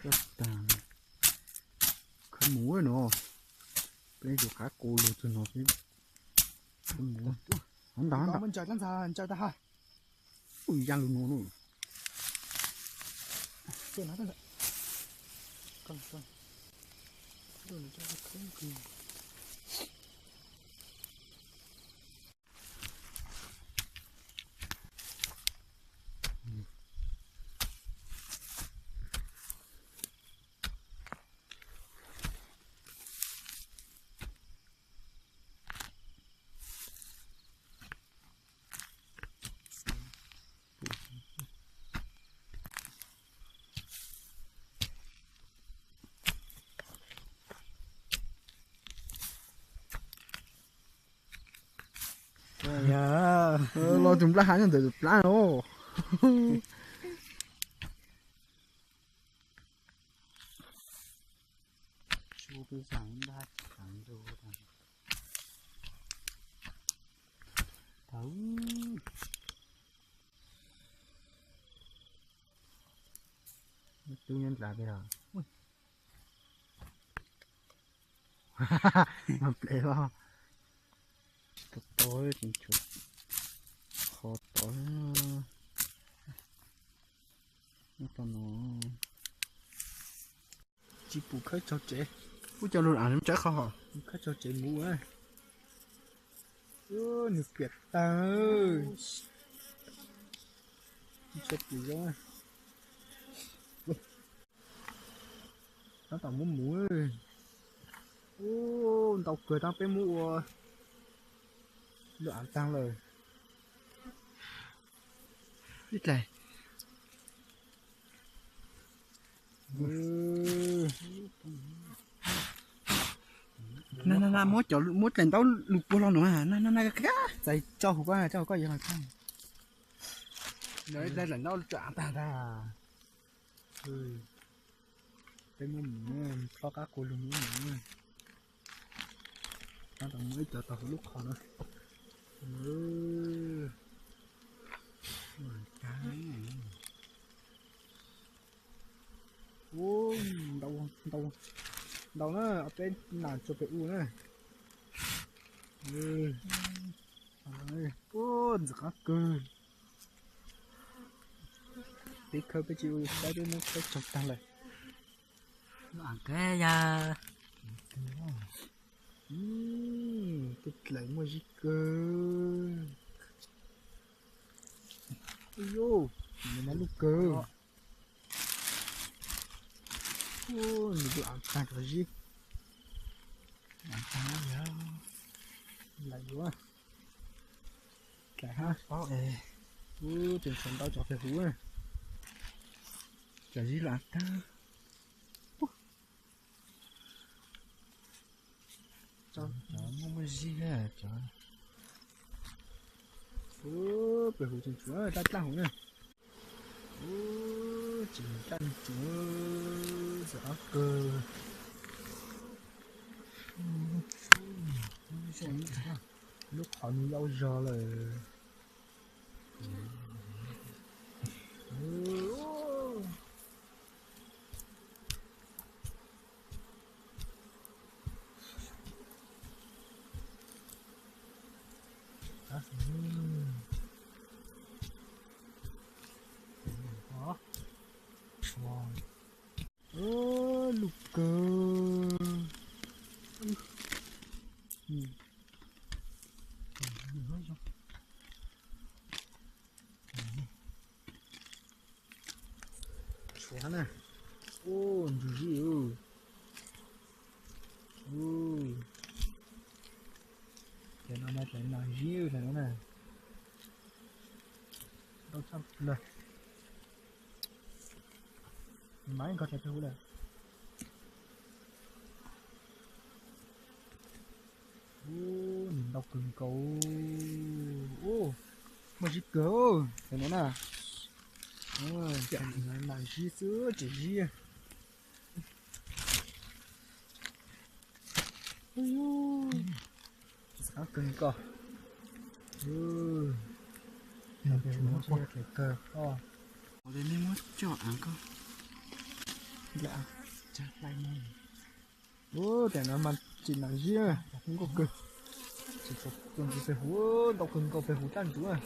Koj tag, khawb mus no, peb yuav qab qus lug txug no peb khawb mus. Ntag ntag, ntag ha. Ui, ya lug no lawm. Los tus nplaj hav nyob ntawm tus plab os. Tub nyob nrad tiag. Mas plev los. Tau tau tseem tshuav qhov tod. Tsis pum khawb tsaug tsev. Ub, coj lug tsawb qhov hov. Khawb tsaug tsev mus. Nws piam tag. Tsis pum zoo. Tab tom muab mus. Ub, ntau kawg tab peb muab ua lub av tag lawm. Ib dlaim. Na na na, muab cov, muab dlaim ntaub lug puag los no na na na. Txais tso huv koj, tso huv koj yuav los tag. Dlaim ntaub tso av tag ntag. Peb muab mus, plhob qab qus lug muab mus. Tab tom muab ib co tau huv lub qhov no. Ntau, ntau na, ob peb nas tso pem u na. Ntxim qab kawg. Peb khawb peb tsis ua saib peb muab khawb tsaug tag lawm. Ntxim qab ya. Tej dlaim muaj zib kawg. Ub, nws mas lub kawg. Nws lub av tag cov zib. Av tag yog lawm yuav dlaim hab. Ub, tseem tshuav ntau cov pem huv. Cov zib lub av tag. Cov muaj muaj zib, cov pem huv tseem tshuav dlab dlab huv na. Ub, tseem dlab tsuav, ntxim qab kawg. Lub qhov nws yau zog lawm. Lub kawg. Tshuav na. Ub, ntsuag zib. Ub, cov no mas cov nas zib cov no na. Ntau tshaj plaws. Mas nkag tso pem huv lawm. Ub, nws ntau kawg nkaus. Ub, muaj zib kawg cov no na. Nas zib xwb tseem zib. Ntxim qab kawg nkaus. Ntxim kawg. Nej muab Coj av koj. Ua, tam no mas tsis nam zib, nkauj kawg. Tsis tau ntxiv peb huv, ntau kawg nkaus peb huv tag ntsuav.